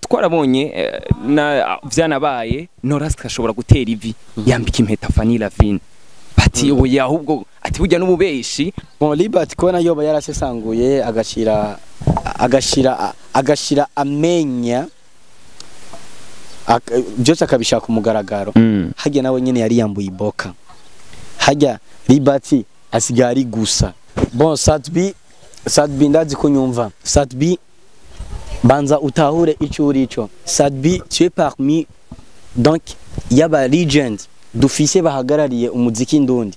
Twarabonye na vyanabaye Norasque ashobora gutera ivi yambika impeta Fanny Lavine bati oya, ahubwo ati burya n'ububeshi. Bon, Libert kubona yoba yarasesanguye agashira amenya byose akabishaka umugaragaro. Hajya nawe nyene yari yambuye iboka, hajya Libert asigaye ari gusa. Bon, Sat-B ndazi kunyumva. Sat-B, banza utahure ico uri ico. Sat-B, tu es parmi donc yaba legend dufise bahagarariye umuziki ndundi.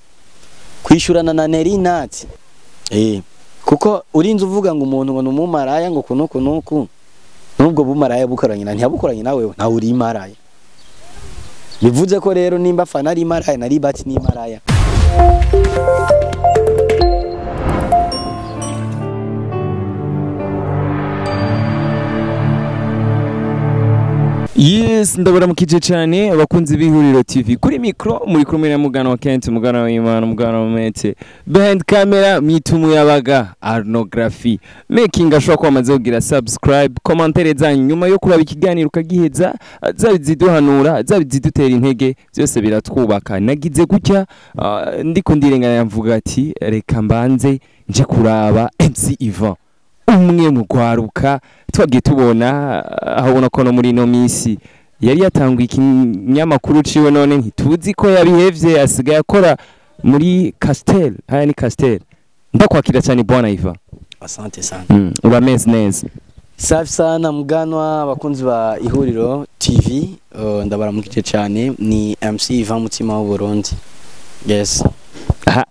Kwishurana na Nelly Nat, kuko urinze uvuga ngo umuntu ngo numumaraya ngo kunuku nuku, nubwo bumaraya bukoranye na ntiyabukoranye nawe, nawe uri maraya. Bivuze ko rero nimba Fana ari maraya na Libert ni maraya. Yes, ndabaramukije cyane abakunzi b'Ihuriro TV. Kuri micro muri kumwe na mugana wa Kent, mugana wa Imana, mugana wa Mete. Behind camera mitumu yabaga Arnography. Making ashobora kuba amaze kugira subscribe, commentaire zanyu nyuma yo kuraba ikiganiro ukagiheza, zabiziduhanura, zabizidutera intege, byose biratwubaka. Nagize gutya ndiko ndirengana mvuga ati reka mbanze nje kuraba MC Ivan, umwe mu gwaruka twagiye tubona aho ubona ko no muri ino minsi yari yatanguye ikinyamakuru ciwe, none ntituzi ko yabihevye asigaye akora muri Castel. Haya ni Castel. Ndakwakira cyane bwana Ivan. Asante sana. Urameze neza? Safi sana muganwa, abakunzi ba Ihuriro TV, ndabaramukije cyane. Ni MC Ivan Mutima w'u Burundi. Yes.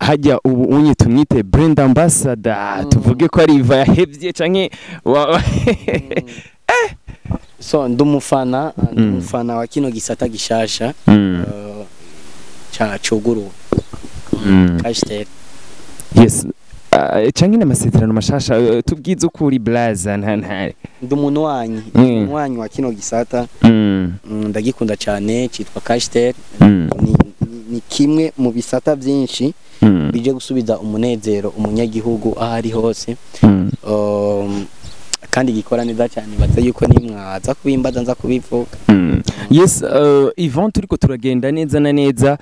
Hajya ubu unye tumwite brand ambassador, tuvuge ko ari Iva yahevye canke So ndumufana ndumufana wa kino gisata gishasha ca cuguruwe Castel. Yes. Canke n'amasezerano mashasha, tubwize ukuri blaza ntantare. Ndi umuntu wanyu wa kino gisata. Ndagikunda cyane, citwa Castel. Ni kimwe mu bisata byinshi bije gusubiza umunezero umunyagihugu aho ari hose. Kandi gikora neza cyane, baza yuko nimwaza kubimbaza nza kubivuga. Yes, Ivan, turiko turagenda neza na neza,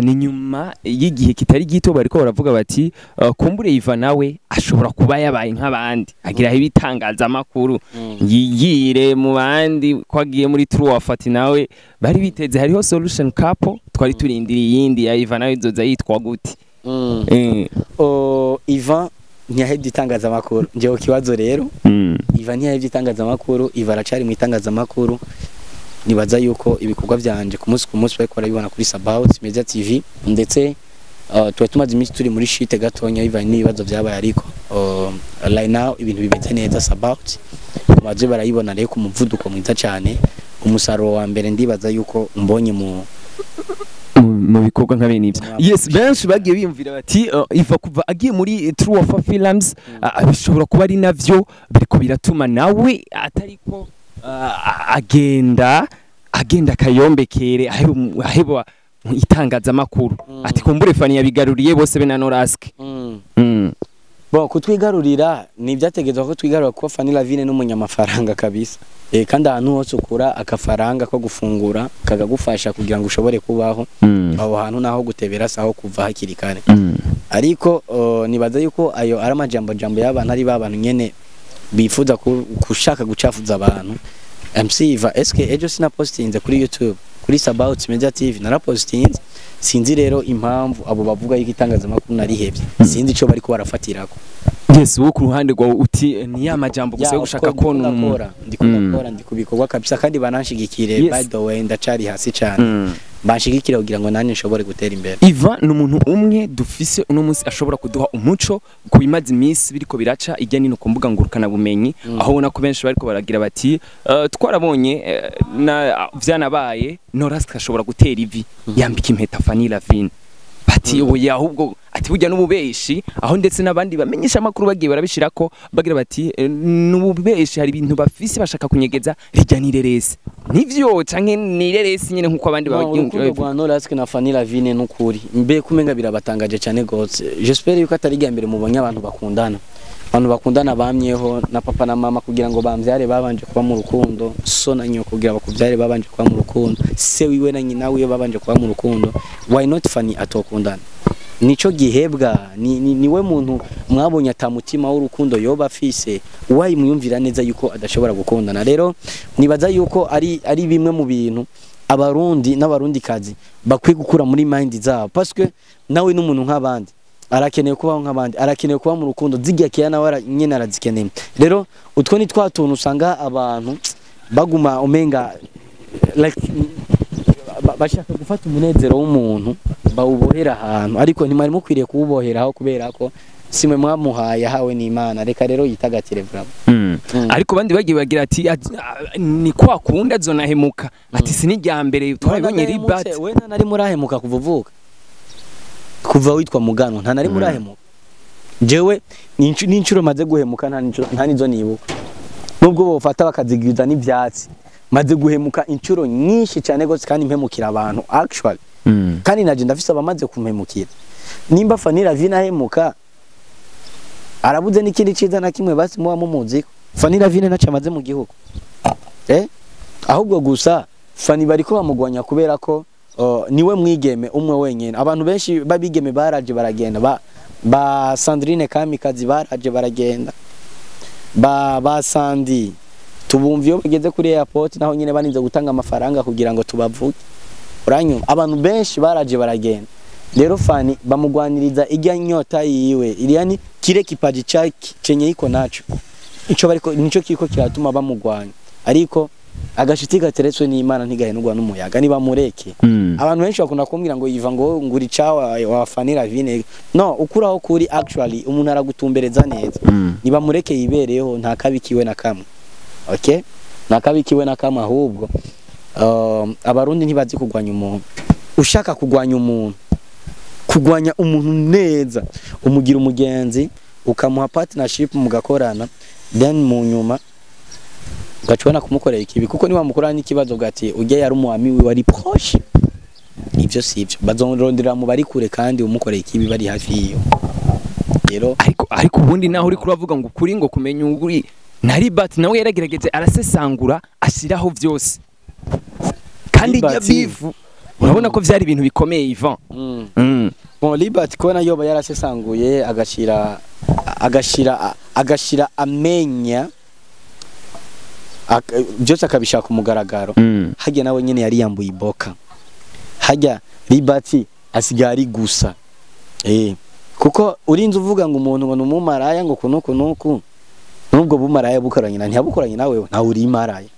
ni nyuma y'igihe kitari gito bariko baravuga bati kumbure Ivan nawe ashobora kuba yabaye nk'abandi agira ibitangazamakuru yigire mu bandi ko agiye muri True Afati, nawe bari biteze hariho Solution Couple, twari turindiriye iyindi ya Ivan nawe izoza yitwa gute? Ivan ntiyahevye itangazamakuru. Njewe kibazo rero, Ivan ntiyahevye itangazamakuru, Ivan aracari mu itangazamakuru. Nibaza yuko ibikorwa vyanje ku munsi bariko barabibona kuri Sabaut Media TV, ndetse tuba tumaze iminsi turi muri shite gatonya bivanye n'ibibazo vyabaye, ariko right now ibintu bimeze neza. Sabaut baje barayibona rero ku muvuduko mwiza cyane. Umusaruro wa mbere ndibaza yuko mbonye mu bikorwa nka bene ivyo. Yes, benshi bagiye biyumvira bati Iva kuva agiye muri True of Films bishobora kuba ari navyo biriko biratuma nawe atariko agenda kayombekere aheba itangazamakuru. Ati kumbure Fani yabigaruriye bose be na Norasque. Bon, kutwigarurira ni byategezwa ko twigarura kuko Fanny Lavine n'umunyamafaranga kabisa. Kandi ahantu hose ukura akafaranga ko gufungura kagagufasha kugira ngo ushobore kubaho. Aho hantu naho gutebera saho kuva hakiri kare. Ariko nibaza yuko ayo ari amajambo jambo y'abantu ari babantu nyene bifuza kushaka gucafuza abantu. MC Iva, eske ejo sinapostinze kuri YouTube, kuri Sabaut Media TV narapostinze. Sinzi rero impamvu abo bavuga yuko itangazamakuru narihevye. Sinzi ico bariko barafatirako. Yes, wo ku ruhande rwawe uti ni ya majambo gusa yo gushaka ko ndikora ndikubikorwa kabisa, kandi bananshigikire. By the way, ndacari hasi cyane. Banshigikire kugira ngo nanye nshobore gutera imbere. Ivan ni umuntu umwe dufise uno munsi ashobora kuduha umuco ku bimaze iminsi biriko biraca ijya nino ku mbuga ngurukana bumenyi, aho ubona ko benshi bariko baragira bati twarabonye na vyanabaye Norasque ashobora gutera ivi yambika impeta Fanny Lavine bati oya, ahubwo ati burya n'ububeshi, aho ndetse n'abandi bamenyesha amakuru bagiye barabishirako bagira bati n'ububeshi, hari ibintu bafise bashaka kunyegeza rijya nirerese nivyo canke nirerese nyene nkuko abandi bagiye. Rwa Norasque na Fanny Lavine n'ukuri mbe kumenga birabatangaje cyane gose. J'espère yuko atari irya mbere mubonye abantu bakundana. Abantu bakundana bamyeho, na papa na mama kugira ngo bamvyare babanje kuba mu rukundo, so na nyoko kugira bakuvyare babanje kuba mu rukundo, se wiwe na nyina wiwe babanje kuba mu rukundo. Why not Fanny atokundana? Nico gihebwa niwe muntu mwabonye atamutima w'urukundo yoba afise, why mwiyumvira neza yuko adashobora gukundana? Rero nibaza yuko ari bimwe mu bintu Abarundi n'Abarundi kazi bakwiye gukura muri mind zabo, parce que nawe n'umuntu nk'abandi arakeneye kubaho nk'abandi, arakeneye kuba mu rukundo, zijya kiya nawe nyene arazikeneye. Rero utwo ni twa tuntu usanga abantu baguma umenga like bashaka gufata umunezero w'umuntu bawubohera ahantu, ariko ntimwari mukwiriye kuwuboheraho kubera ko simwe mwamuhaye, ahawe n'Imana. Reka rero yitagatire vraiment. Ariko bandi bagiye bagira ati ni kwa kunda zonahemuka, ati sinijya mbere twarabonye Ribat. We nta nari murahemuka kuva uvuka, kuva witwa Mugano nta nari murahemuka. Jewe n'inshuro maze guhemuka nta nizo nibuka, nubwo bofata bakazigwiza n'ivyatsi. Maze guhemuka inshuro nyinshi cyane gose, kandi mpemukira abantu actually. Kandi naje ndafise abamaze kumpemukira. Nimba Fanny Lavine ahemuka arabuze n'ikindi ciza na kimwe basi muba mumuzi. Fanny Lavine naca amaze mu gihugu, ahubwo gusa Fanny bariko bamugwanya kubera ko niwe mwigeme umwe wenyene. Abantu benshi babigeme baraje baragenda, ba Sandrine Kamikazi baraje baragenda, ba Sandi tubumva iyo bageze kuri airport naho nyene baninze gutanga amafaranga kugira ngo tubavuge. Uranyuma abantu benshi baraje baragenda. Rero Fanny bamugwaniriza ijya nyota yiwe, iriya ni kire kipaji cyenye iko naco, ico bariko nico kiko kiratuma bamugwanya. Ariko agashiti gateretswe n'Imana ntigahenurwa n'umuyaga, niba mureke. Abantu benshi bakunda kumbwira ngo iva ngo nguri cawa wa Fanny Lavine. No, ukuraho kuri actually umuntu aragutumbereza neza. Niba mureke yibereho, nta kabikiwe na kamwe. Okay? Nta kabikiwe na kamwe, ahubwo Abarundi ntibazi kugwanya umuntu. Ushaka kugwanya umuntu, kugwanya umuntu neza, umugira umugenzi, ukamuha partnership mugakorana, then mu nyuma ugacubona kumukorera ikibi, kuko niba mukorana n'ikibazo gati ujye yari umuami wiwe ari proche, ivyo sivyo bazorondera mu bari kure kandi umukorera ikibi bari hafi yiyo. Rero ariko ubundi naho uri kuravuga ngo kuri ngo kumenya uri na Ribat nawe yaragerageje arasesangura ashiraho vyose, kandi ya bifu urabona ko vyari ibintu bikomeye Ivan. Bon, Ribat ko nayo ba yarasesanguye agashira amenya byose akabishaka umugaragaro. Hajya nawe nyene yari yambuye iboka, hajya Ribat asigari gusa kuko urinze uvuga ngo umuntu ngo numumaraya ngo kunuku nuku, nubwo bumaraya bukoranye na ntiyabukoranye nawe nta uri maraya.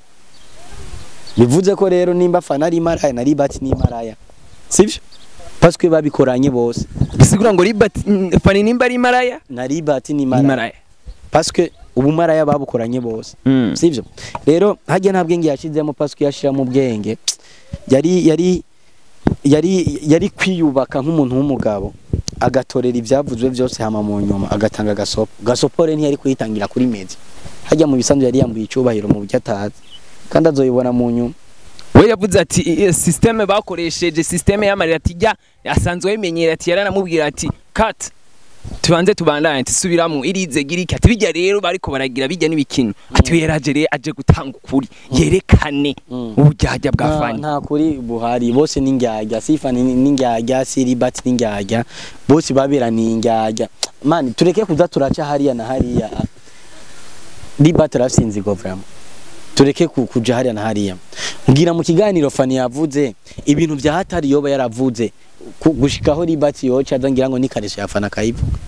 Bivuze ko rero nimba Fanny ari maraya na Ribat ni maraya, sivyo? Parce que babikoranye bose. Bisigura ngo Ribat Fanny nimba ari maraya na Ribat ni maraya, parce que ubumaraya babukoranye bose, sivyo? Rero hajya nta bwenge yashizemo, parce que yashira mu bwenge yari kwiyubaka nk'umuntu w'umugabo, agatorera ibyavuzwe byose hama mu nyuma agatanga gasopo. Gasopore ntiyari kuyitangira kuri mezi. Hajya mu bisanzwe yari yambuye icubahiro mu buryo atazi, kandi azoyibona mu nyuma. We yavuze ati systeme bakoresheje, systeme y'amarira ati jya asanzwe yemenyera, ati yaranamubwira ati cut tubanze tubandanye, ati subiramo irize girika, ati bijya rero bariko baragira bijya n'ibikino, ati we yaraje rero aje gutanga ukuri yerekane ubujyajya bwa Fanny. Nta kuri buhari, bose n'ingyajya, si Fanny n'ingyajya, si Ribat n'ingyajya, bose babera n'ingyajya. Man tureke kuza turaca hariya na hariya. Ribat arasinzi go vraiment. Tureke kuja hariya na hariya. Ngira mu kiganiro Fanny yavuze ibintu vya hatari yoba yaravuze gushikaho Ribat yoca ngira ngo ni karesha ya Fanny akayivuga.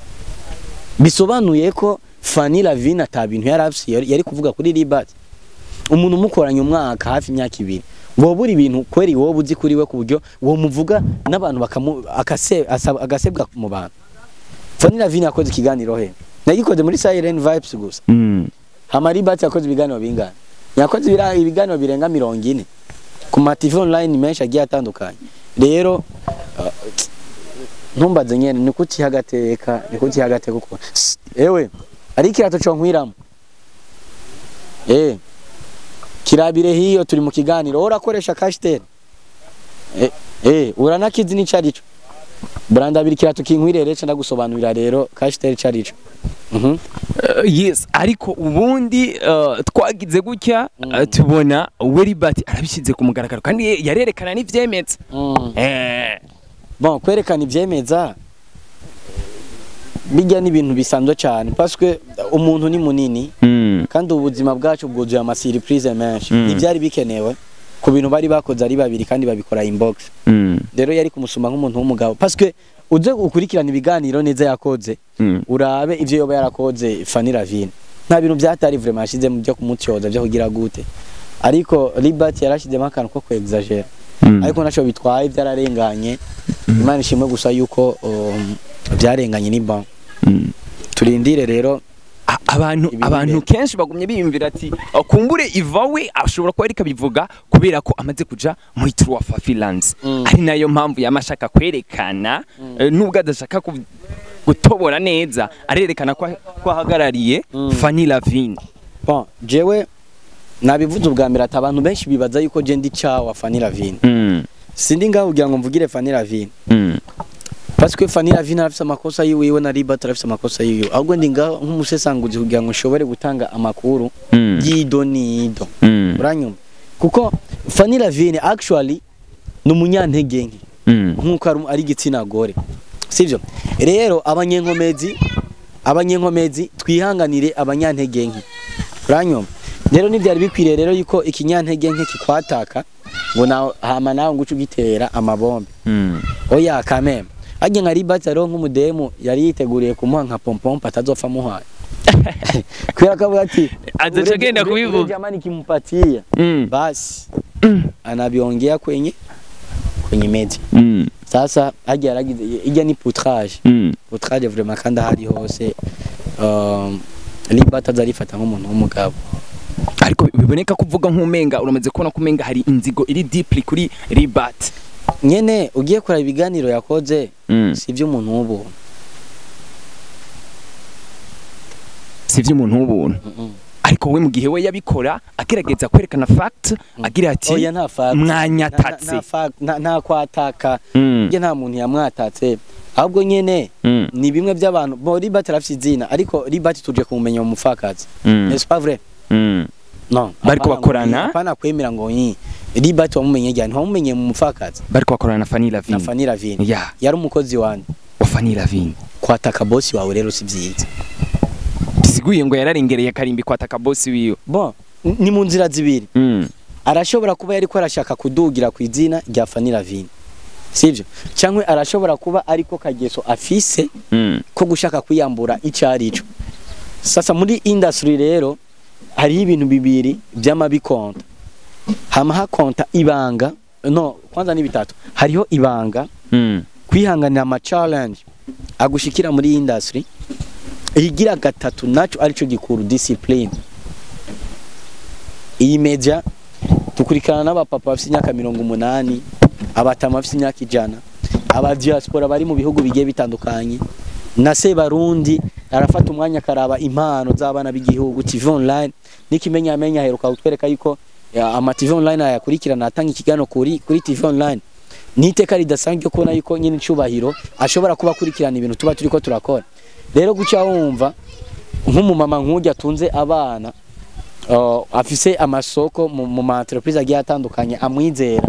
Bisobanuye ko Fanny Lavine ata bintu yarafise yari kuvuga kuri Ribat. Umuntu umukoranye umwaka hafi imyaka ibiri, wowe ibintu kweri wowe uzi kuri we ku buryo wo muvuga n'abantu bakamu agasebwa mu bantu. Fanny Lavine yakoze ikiganiro he? Nagikoze muri Siren Vibes gusa. Hama Ribat yakoze ibiganiro bingana? Yakoze ibiganiro birenga 40 ku ma TV online menshi agiye atandukanye. Rero ntumbaze nyene ni kuti hagateka, ni kuti hagateka uko. Ewe ari kirato cyo nkwiramo. Kirabire hiyo turi mu kiganiro, urakoresha cash ten. Uranakizi ni carico. Brandabira ikirato kinkwirere, ca ndagusobanurira rero cache-terre carico. Yes, ariko ubundi twagize gutya, tubona Weribati arabishyize ku mugaragaro kandi yarerekana n'ivyemeza. Bon, kwerekana ivyemeza bijya n'ibintu bisanzwe cyane, parce que umuntu ni munini kandi ubuzima bwacu bwuzuye ama surprise menshi. Ntibyari bikenewe ku bintu bari bakoze ari babiri kandi babikora inbox. Rero yari kumusuma nk'umuntu w'umugabo, parce que uze ukurikirana ibiganiro neza yakoze, urabe ivyo yoba yarakoze Fanny Lavine, nta bintu byatari vraiment yashize mu byo kumutyoza, byo kugira gute, ariko Libert yarashizemo akantu ko kwexagera. Ariko naco bitwaye, byararenganye. Imana ishimwe gusa yuko byarenganye, ni bon. Turindire rero Abantu ibiri abantu imbere. Kenshi bagumye biyumvira ati: "Oh, kumbure Iva we ashobora kuba ariko abivuga kubera ko amaze kuja muri Trois Finlands, ari nayo mpamvu yamashaka kwerekana, nubwo adashaka gutobora neza, arerekana ko ahagarariye Fanny Lavine." Bon, jewe nabivuze ubwa mbere ati abantu benshi bibaza yuko je ndi cawa Fanny Lavine. Sindi ngaho kugira ngo mvugire Fanny Lavine, parce que Fanny Lavine arafise amakosa yiwiwe na Libert arafise amakosa yiwiwe, ahubwo ndi ngaho nk'umusesanguzi kugira ngo nshobore gutanga amakuru y'ido n'ido. Uranyumva? Kuko Fanny Lavine actually ni umunyantege nke nk'uko ari igitsina gore, sivyo? Rero abanyenkomezi twihanganire abanyantege nke. Uranyumva? Rero ntibyari bikwiriye rero yuko ikinyantege nke kikwataka ngo nawe hama nawe ngo uce ugitera amabombe. Oya, kameme harya nka Libert rero nk'umudemu yari yiteguriye kumuha nka pompompe atazopfa amuhaye, kubera ko avuga ati Azoca agenda kubivuga. Ule jamani kimpatia basi anabiongea kwenye media. Sasa harya yaragize ijya ni poutrage. Poutrage vraiment, kandi ahari hose Libert azarifata nk'umuntu w'umugabo. Ariko biboneka kuvuga nk'umenga uramaze kubona ko umenga hari inzigo iri deeply kuri Libert. Nyene ugiye kuraba ibiganiro yakoze, si iby'umuntu w'ubuntu. Si iby'umuntu w'ubuntu, ariko we mu gihe we yabikora agerageza kwerekana fact, agira ati Oya, nta fact. mwanyatatse. Nta fact, nta kwataka. Njye nta muntu yamwatatse, ahubwo nyene ni bimwe by'abantu bo. Libert arafise izina, ariko Libert tuje kumumenya mu mupfakazi, n'est-ce pas vrai? Non. Bariko Hapana. bakorana? Hapana kwemera ngo yi Libert wamumenye ryari? Ntiwamumenye mu mupfakazi? Bariko bakorana na Fanny Na Lavine. Fanny Lavine. Ya. Yari umukozi wanje? Wa Fanny Lavine. Kwataka bosi wawe rero si byiza. Bisiguye ngo yararengereye karimbi kwataka bosi wiwe. Bon, ni mu nzira zibiri. Arashobora kuba yariko arashaka kudugira ku izina rya Fanny Lavine, sivyo? Cyangwa arashobora kuba ariko kageso afise ko gushaka kwiyambura icyo ari cyo. Sasa muri industry rero hariho ibintu bibiri by'amabikonta, hama hakonta ibanga, no kwanza ni bitatu. Hariho ibanga, kwihanganira ama challenge agushikira muri industry, igira gatatu naco arico gikuru, discipline. Iyi media dukurikirana n'abapapa bafite imyaka 80, abatama bafite imyaka 100, aba diaspora bari mu bihugu bigiye bitandukanye, na Sebarundi arafata umwanya akaraba impano z'abana b'igihugu. TV online n'ikimenyamenya aheruka kutwereka yuko ama TV online ayakurikirana, atanga ikiganiro kuri TV online. Ni iteka ridasanzwe ryo kubona yuko nyine icubahiro ashobora kuba akurikirana ibintu tuba turiko turakora. Rero guca wumva nk'umumama nk'urya atunze abana, afise amasoko mu ma entreprise agiye atandukanye, amwizera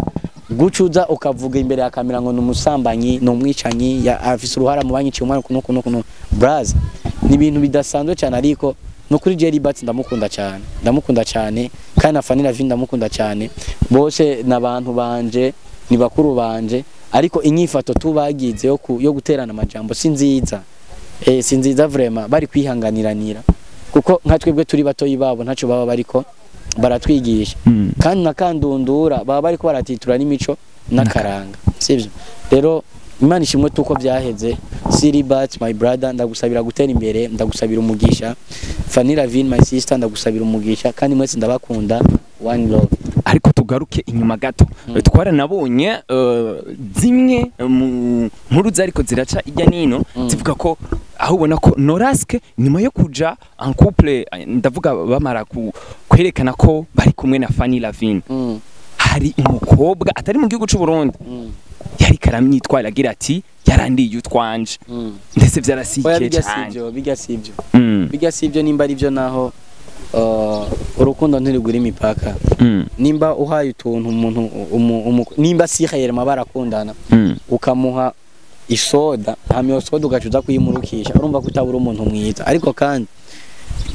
gucuza ukavuga imbere ya kamera ngo ni umusambanyi, ni umwicanyi, afise uruhara mu banyiciye umwana kuno kuno kuno, braza, ni ibintu bidasanzwe cyane. Ariko no kuri Jerry Bats ndamukunda cyane, ndamukunda cyane, kandi na Fanny Lavine ndamukunda cyane. Bose n'abantu banje, ni bakuru banje, ariko inyifato tubagize yo guterana amajambo si nziza, si nziza vraiment. Bari kwihanganiranira kuko nka twebwe turi batoyi babo, ntacyo baba bariko baratwigisha. Kandi na kandundura baba bariko baratitura n'imico n'akaranga, sivyo? Rero Imana ishimwe tuko byaheze. Siribat my brother, ndagusabira gutera imbere, ndagusabira umugisha. Fanny Lavine my sister, ndagusabira umugisha, kandi mwese ndabakunda. One love. Ariko tugaruke inyuma gato. Twaranabonye zimwe mu nkuru zariko ziraca ijya nino zivuga ko aho ubona ko Noraske nyuma yo kuja en couple, ndavuga bamara kwerekana ko bari kumwe na Fanny Lavine, hari umukobwa atari mu gihugu c'u Burundi yari Ariko aramwitwara agira ati yarandiye utwanje, ndetse Oya, vyarasikiye bijya cyane. Sivyo, bijya sivyo. Bijya sivyo, nimba ari byo naho, urukundo ntirugura imipaka. Nimba uhaye utuntu umuntu nimba si réellement barakundana, ukamuha isoda, hama iyo soda ugaca uza kuyimurukisha, urumva ko utabura umuntu mwiza. Ariko kandi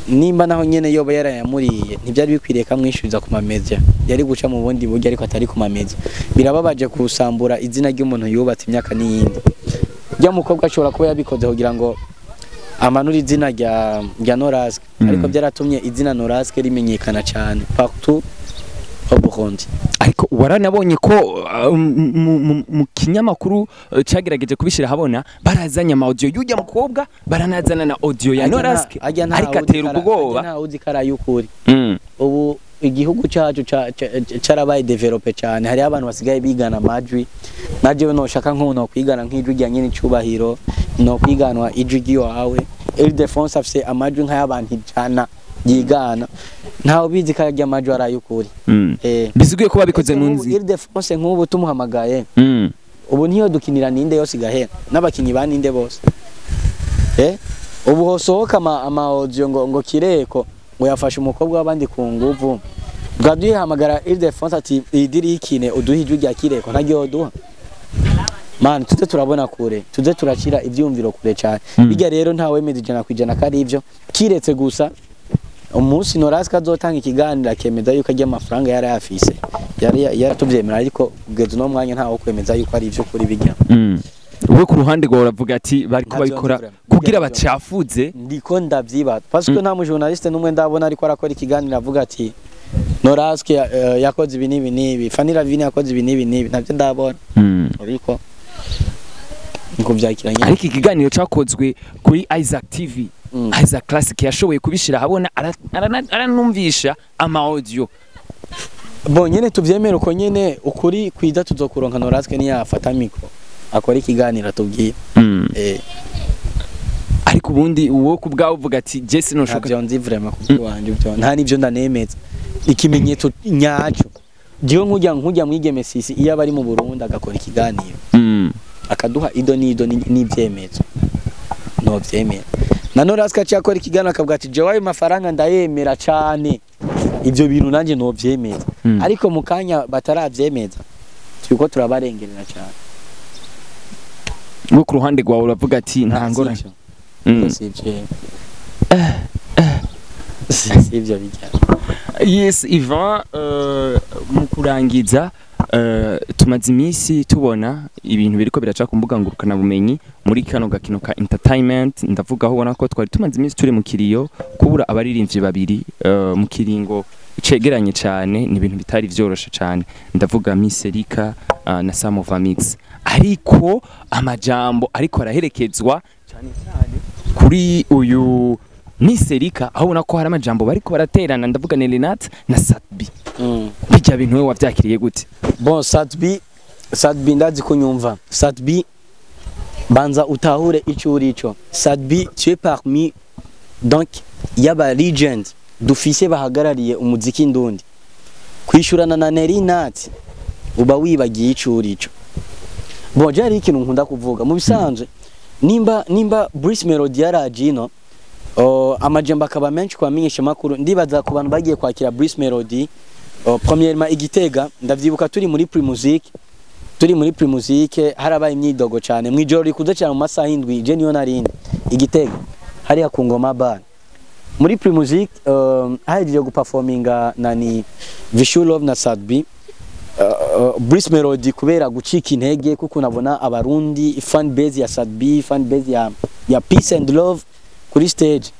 nimba naho nyene yoba yarayamuriye, ntibyari bikwiriye kamwishyuriza ku mamedia, yari guca mu bundi buryo ariko atari ku mamedia. Birababaje kusambura izina ry'umuntu yubatse imyaka n'iyindi. Rya mukobwa ashobora kuba yabikoze kugira ngo amanure izina rya Noraske, ariko byaratumye izina Noraske rimenyekana cyane partout au Burundi. Ariko waranabonye ko mu kinyamakuru cagerageje kubishira habona, barazanye ama audio y'ujya mukobwa, baranazana na audio ya Noraske, ariko atera ubwoba. Nta uzi ko ari ay'ukuri. Ubu igihugu cyacu carabaye développé cyane, hariho abantu basigaye bigana amajwi. Najewe noshaka nko no kwigana nk'ijwi rya nyene icubahiro, no kwiganwa ijwi ry'iwawe. Ildefonse afise amajwi nk'ay'abantu 100 yigana, ntawe ubizi ko arya amajwi ari ay'ukuri. Biziguye ko babikoze mu nzi. Ildefonse nk'ubu tumuhamagaye, ubu ntiyo dukinira ninde yose igahera n'abakinyi ba ninde bose. Ubu hosohoka ama audio ngo kireko ngo yafashe umukobwa w'abandi ku nguvu, bwa duhamagara Ildefonse ati idiri ikine uduhe ijwi rya kireko, ntaryo duha. Man, tuze turabona kure, tuze turakira ivyumviro kure cyane. Bijya rero nta wemeza 100% ko ari ivyo, kiretse gusa umunsi Noraska azotanga ikiganiro akemeza yuko ajya amafaranga yari afise yari yaratuvyemera, ariko kugeza uno mwanya ntawo kwemeza yuko ari ivyo kuri bijya. We ku ruhande rwawe uravuga ati bariko Ntavyo babikora nzi vraiment. kugira Bijya bacafuze. Ndiko ndavyibaza parce que nta mu journaliste numwe ndabona ariko arakora ikiganiro avuga ati Noraske yakoze ibi n'ibi n'ibi, Fanny Lavine yakoze ibi n'ibi n'ibi, ntabyo ndabona. Ariko niko vyakira nyine. Ariko ikiganiro cakozwe kuri Isaac TV, Isaac Classic yashoboye kubishira ahabona, aranumvisha ama audio. Bon, nyene tuvyemere uko nyene, ukuri kwiza tuzokuronka Noraske niyafata micro akora ikiganiro atubwira. Ariko ubundi uwo ku bwawe uvuga ati Jesse noshoka. Ntavyo nzi vraiment ku bwanje byo, nta nivyo ndanemeza ikimenyetso nyaco. Jewe nkujya mwigeme sisi iyo aba ari mu Burundi agakora ikiganiro, akaduha ido n'ido n'ivyemezo, no vyemera. Na Noraska aciye akora ikiganiro akavuga ati jewe ayo mafaranga ndayemera cane, ivyo bintu nanje no vyemeza. Ariko mu kanya bataravyemeza, turiko turabarengerera cane. Wo ku ruhande rwawe uravuga ati nta ngorane. Sivyo. Sivyo. Sivyo bijya. Yes, Ivan, mu kurangiza, tumaze iminsi tubona ibintu biriko biraca ku mbuga ngurukanabumenyi muri kano gakino ka entertainment. Ndavuga aho ubona ko twari tumaze iminsi turi mu kiriyo, kubura abaririmbyi babiri mu kiringo cegeranye cane ni ibintu bitari vyoroshe cane. Ndavuga Miss Erika na Samova Mix, ariko amajambo ariko araherekezwa cane cyane kuri uyu Miss Erika, aho ubona ko hari amajambo bariko baraterana, ndavuga Nelinat na Satbi. Bijya bintu we wavyakiriye gute? Bon, Satbi, Satbi, ndazi kunyumva. Satbi, banza utahure ico uri ico. Satbi, tu es parmi donc yaba legend dufise bahagarariye umuziki ndundi. Kwishurana na Nelly Nat uba wibagiye ico uri ico. Bon, je hari ikintu nkunda kuvuga mu bisanzwe, nimba Bruce Melody yaraje ino, amajambo akaba menshi kwamenyesha makuru. Ndibaza ku bantu bagiye kwakira Bruce Melody, premièrement igitega, ndavyibuka turi muri Primusic, harabaye imyidogo cyane mwijoro rikuze cyane mu masaha 7, je niyo narindi igitega hariya ku Ngoma Bar muri Primusic, hahejeje guperforminga nani, Vishu Love na Sadbi. Bruce Melody kubera gucika intege kuko nabona abarundi fan base ya Sadbi, fan base ya Peace and Love kuri stage,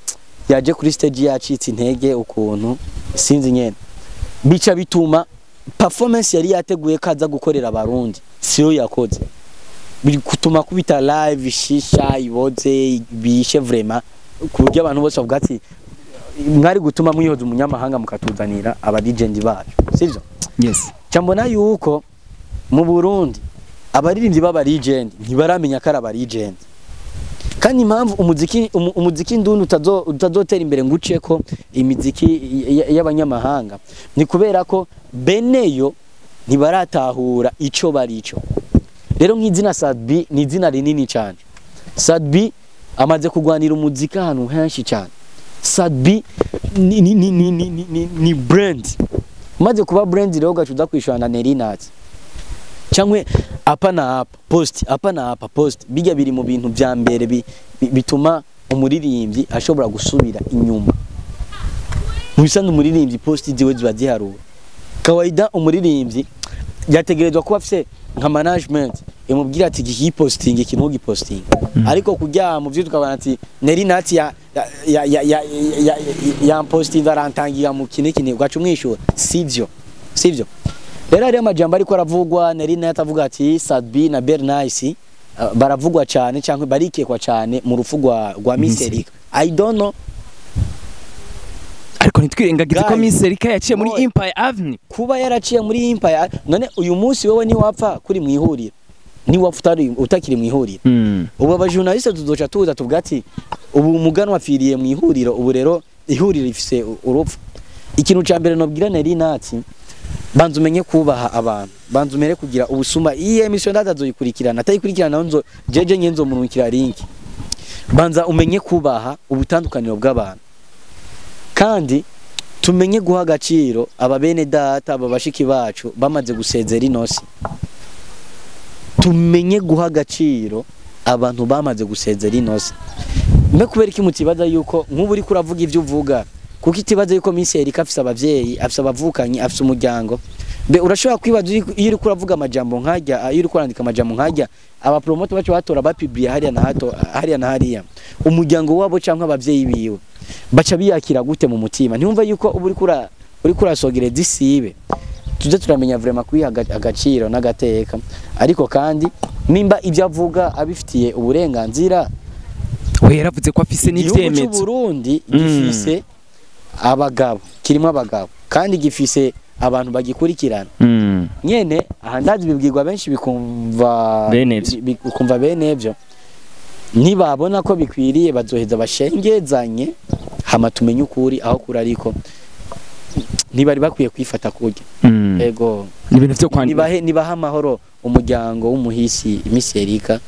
yaje kuri stage yacitse intege ukuntu sinzi nyene, bica bituma performance yari yateguye kaza gukorera abarundi siyo yakoze, bituma kubita live shisha iboze bishe vraiment, ku buryo abantu bose bavuga ati mwari gutuma mwihoza umunyamahanga mukatuzanira aba legend bacu, sivyo? Yes. Cyambona yuko mu Burundi abaririmbyi b'aba legend ntibaramenya ko ari aba legend, kandi impamvu umuziki ndundi utazotera imbere ngo uce ko imiziki y'abanyamahanga ni kubera ko beneyo ntibaratahura ico barico. Rero nk'izina Sat-B ni izina rinini cyane. Sat-B amaze kugwanira umuziki ahantu henshi cyane. Sat-B ni brand. Umaze kuba brand rero ugaca uza kwishura na Nelly Nat cyangwa apa na apa post, apa na apa post, bijya biri mu bintu vya mbere bituma umuririmbyi ashobora gusubira inyuma. Mu bisanzwe umuririmbyi post ziwe ziba ziharura. Kawaida umuririmbyi yategerezwa kuba afise nka management imubwira ati iki posting, iki ntugiposting. Ariko kujya mu byo tukabana ati Nelly Nat ya ya posting, arantangira mu kine kine, ugaca umwishura, sivyo, sivyo. Rero hariyo amajambo ariko aravugwa. Nelly Nat avuga ati Sat-B na Bernice baravugwa cyane cyangwa barikekwa cyane mu rupfu rwa Miss Erika. I don't know. Ariko ntitwirengagize ko Guys, Miss Erika yaciye muri boy. Empire Avenue. Kuba yaraciye muri Empire, none uyu munsi wewe niwapfa kuri mu ihuriro, niwapfa utakiri mu ihuriro, ubu abajournaliste tuzoca tuza tuvuga ati ubu umuganwa apfiriye mu ihuriro, ubu rero ihuriro rifise urupfu. Ikintu ca mbere nobwira Nelly Nat, banza umenye kubaha abantu, banza umere kugira ubusuma. Iyi émission ndazoyikurikirana, atayikurikirana naho nzo jeje nyenzo murungikira link. Banza umenye kubaha ubutandukaniro bw'abantu, kandi tumenye guha agaciro aba bene data, aba bashiki bacu bamaze gusezera inosi. Tumenye guha agaciro abantu bamaze gusezera inosi. Mbe kubera iki mutibaza yuko nk'ubu uriko uravuga ivyo uvuga, kuko itibaza yuko Miss Erika afise abavyeyi, afise abavukanyi, afise umuryango? Mbe urashobora kwibaza iyo uriko uravuga amajambo nkajya, iyo uriko urandika amajambo nkajya, abapromoter bacu batora bapubliye hariya na hato, hariya na hariya, umuryango wabo canke abavyeyi biwe baca biyakira gute mu mutima? Ntiwumva yuko uba uriko urasogereza isibe? Tuze turamenya vraiment kwiha agaciro n'agateka. Ariko kandi nimba ibyo avuga abifitiye uburenganzira, We yaravuze ko afise igihugu cy'u n'ivyemezo. Burundi gifise abagabo, kirimo abagabo, kandi gifise abantu bagikurikirana. Nyene aha ndazi bibwirwa benshi bikumva Bene ivyo. Bikumva bene ivyo. Nibabona ko bikwiriye bazoheza bashengezanye, hama tumenye ukuri aho kuri, ariko ntibari bakwiye kwifata kurya. Ego. Ni ibintu vyo kwandika. Nibahe amahoro umuryango w'umuhisi Miss Erika.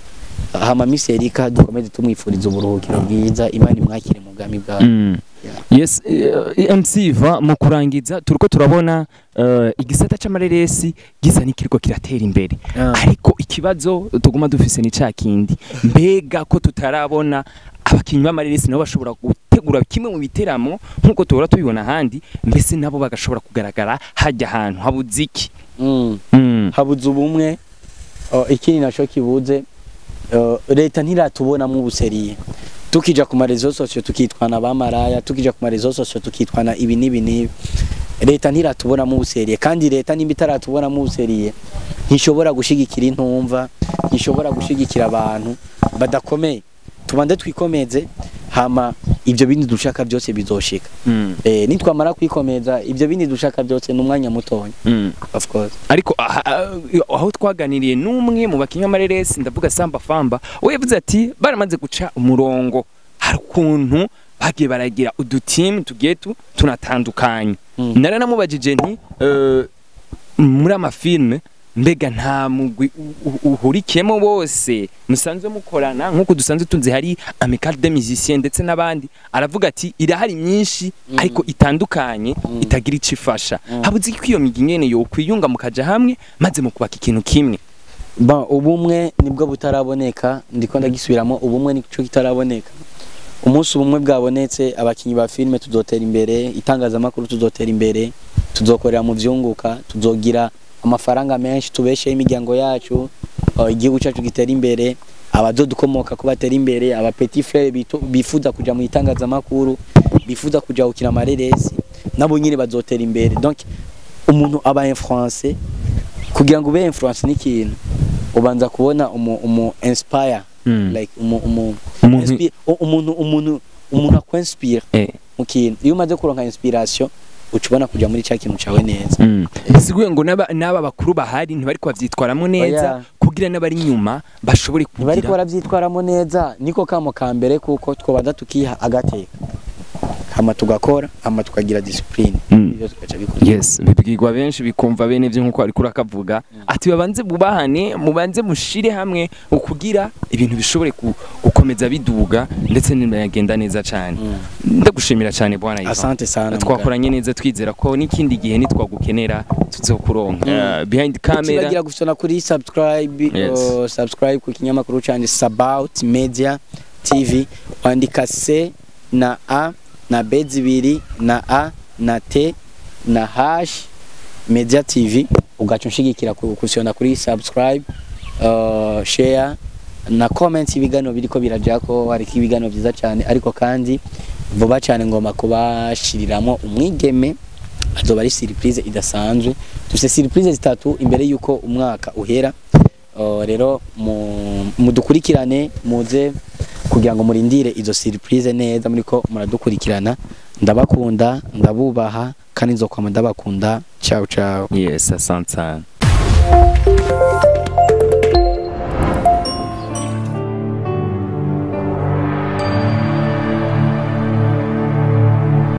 Hama Miss Erika dukomeze tumwifuriza uburuhukiro bwiza, Imana imwakire mu bwami bwawe. Yes, MC Iva, mu kurangiza, turiko turabona igisata c'amareresi gisa n'ikiriko kiratera imbere. Ariko ikibazo tuguma dufise ni ca kindi, mbega ko tutarabona abakinyi b'amareresi nabo bashobora gutegura kimwe mu biteramo nk'uko tuhora tubibona ahandi, mbese nabo bagashobora kugaragara hajya ahantu? Habuze iki? Habuze ubumwe. Ikindi naco kibuze, leta ntiratubonamwo ubuseriye. Tukija ku maréseaux sociaux tukitwana abamaraya, tukija ku maréseaux sociaux tukitwana ibi n'ibi n'ibi. Leta ntiratubonamwo ubuseriye, kandi leta nimba itaratubonamwo ubuseriye ntishobora gushigikira intumva, ntishobora gushigikira abantu badakomeye. Tubanze twikomeze, hama ibyo bindi dushaka byose bizoshika. Nitwamara kwikomeza, ibyo bindi dushaka byose ni umwanya mutonya. Of course. Ariko aho twaganiriye n'umwe mu bakinnyi b'amareresi, ndavuga Samba Famba, we yavuze ati baramaze guca umurongo, hari ukuntu bagiye baragira udutimu tugiye tunatandukanye. Naranamubajije nti muri amafilme mbega nta mugwi uhurikiyemo bose musanzwe mukorana nk'uko dusanzwe tuzi hari Amicale des Musiciens ndetse n'abandi? Aravuga ati irahari myinshi, ariko itandukanye, itagira ico ifasha. Habuze ko iyo migwi nyene yo kwiyunga mukaja hamwe maze mu kubaka ikintu kimwe? Ba ubumwe nibwo butaraboneka, ndiko ndagisubiramo, ubumwe nico kitaraboneka. Umunsi ubumwe bwabonetse, abakinyi ba filime tuzotera imbere, itangazamakuru tuzotera imbere, tuzokorera mu vyunguka, tuzogira amafaranga menshi, tubesheho imiryango yacu, igihugu cyacu gitera imbere, abazodukomoka ko batera imbere, aba petit frère bifuza kuja mu itangazamakuru, bifuza kuja gukina amareresi, nabo nyine bazotera imbere. Donc umuntu aba influence, kugira ngo ube influence n'ikintu ubanza kubona umu inspire, like umu Umuntu umuntu akwinspire mu kintu. Iyo umaze kuronka inspiration, uca ubona kuja muri ca kintu cawe neza. Bisiguye ngo n'aba bakuru bahari ntibariko bavyitwaramo neza Oya. kugira n'abari inyuma bashobore Ntibariko kugira baravyitwaramo neza. Niko kamo ka mbere, kuko twobanza tukiha agateka. Hama tugakora, hama tukagira discipline, ivyo tugaca bikora. Yes, bibwirwa benshi bikumva bene byo, nkuko ariko urakavuga ati babanze bubahane, mubanze mushire hamwe ukugira ibintu bishobore gukomeza biduga ndetse n'ibagenda neza cyane. Ndagushimira cyane, bwana Ivan. Asante sana. Twakoranye neza, twizera ko n'ikindi gihe nitwagukenera tuzokuronka. Behind camera Tubagira gusona kuri subscribe. Yes. Subscribe ku kinyamakuru canje Sabaut Media TV, wandika C na A na B zibiri na A na T na H Media TV, ugaca unshigikira kusiona kuri subscribe, share na comment ibiganiro biriko birajako. Hariko ibiganiro vyiza cyane, ariko kandi vuba cyane ngoma kubashiriramo umwigeme, azoba ari surprise idasanzwe. Dufite surprise zitatu imbere yuko umwaka uhera. Rero mudukurikirane, muze kugira ngo murindire izo surprise neza muriko muradukurikirana. Ndabakunda, ndabubaha, kandi nzokwama ndabakunda. Ciao ciao. Yes, asante sana.